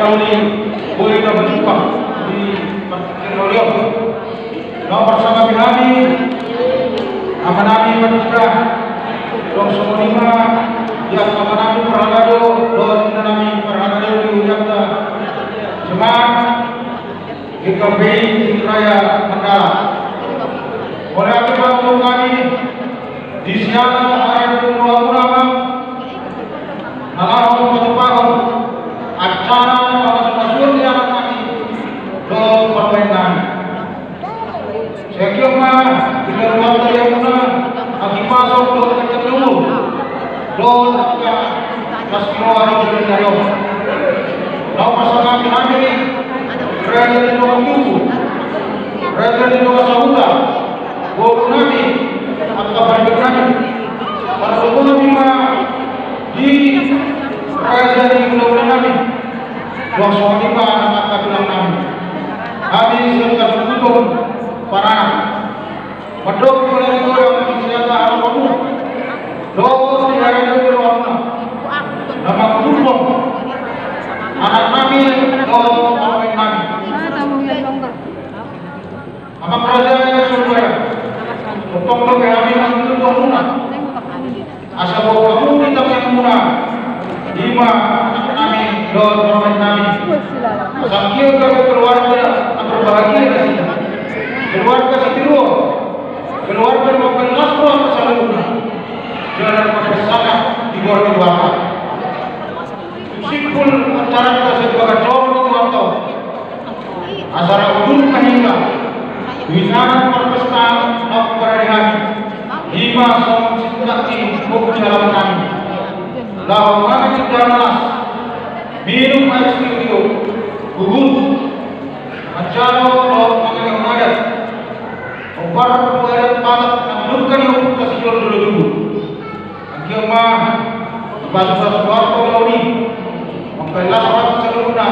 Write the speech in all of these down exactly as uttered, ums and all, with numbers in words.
Uli, boi na berjumpa di partingkian uli on. Nunga marsangapi hami amanami Pandita, dohot songon i ma di angka amanami parhalado dohot inanami parhalado di hujahata, jemaat G K P I Tim Raya Mandala. Mauliate ma tu hami di siala ari ni rohamuna, Amang, na laho patupahon acara na mamasu-masuon ni anaknami dohot parumaennami. Sai anggiat ma diberi hata ni hamuna hahipason dohot panjang ni umur dohot angka las ni roha di joloan ni ari on. Nunga marsangapi hami raja ni dongan tubu, raja ni dongan sahuta, boru nami, angka paribek nami. Mardomu hami ma di raja ni hulahula nami. Dohot songon i ma angka tulang nami. Hami sian hasuhuton paranak. Mandok mauliate godang di siala haroramu dohot di ari ni rohamuna na mangurupi anaknami dohot parumaennami. Amang raja na sumber, tongtong dope hami mangido tu hamuna asa boan hamu di tangiangmuna, i ma anaknami dohot parumaennami. Asa anggiat gabe keluarga na berbahagia nasida, keluarga sitiruon, keluarga na mambahen las roha saluhutna, jala na mambahen sangap di goar ni Tuhanta. Tung simpul acaranta sian bagas joro ni Tuhanta on. Asa rap udut na hita tu inganan parpesta na hombar ari hami, i ma songon sitangki pogu ni alaman nami, laho mangan indahan las, minum aek sitio, huhut manjalo dohot mangalehon adat. Hombar tu adat Batak na nidok ni ompunta sijolojolo tubu. Anggiat ma dipasupasu Tuhanta ulaon i, mambahen las roha saluhutna,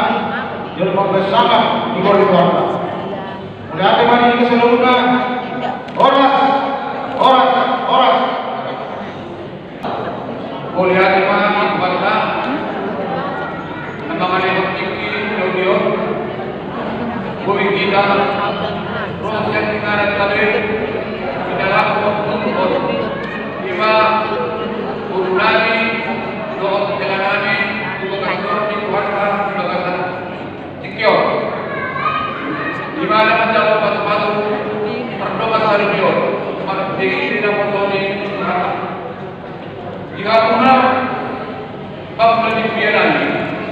jala mambahen sangap di goar ni Tuhanta. Mauliate ma di hita saluhutna. Horas, horas, horas. Mauliate ma di Tuhanta na mangalehon tingki di ulaon on. Boi hita ro sian inganan tale di dalam waktu on. I ma boru nami dohot hela nami tu bagas joro ni Tuhanta di bagasan tingki on. I ma na manjalo pasupasu mardongan saripeon, marhite na poso ni Tuhanta. Di hamuna, Amang na di huria nami,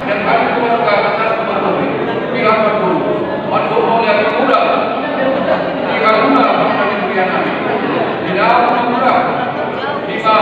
sian hami keluarga na sumber, di hamuna, mandok mauliate godang di hamuna, Amang na di huria nami. Di hamuna, di ma,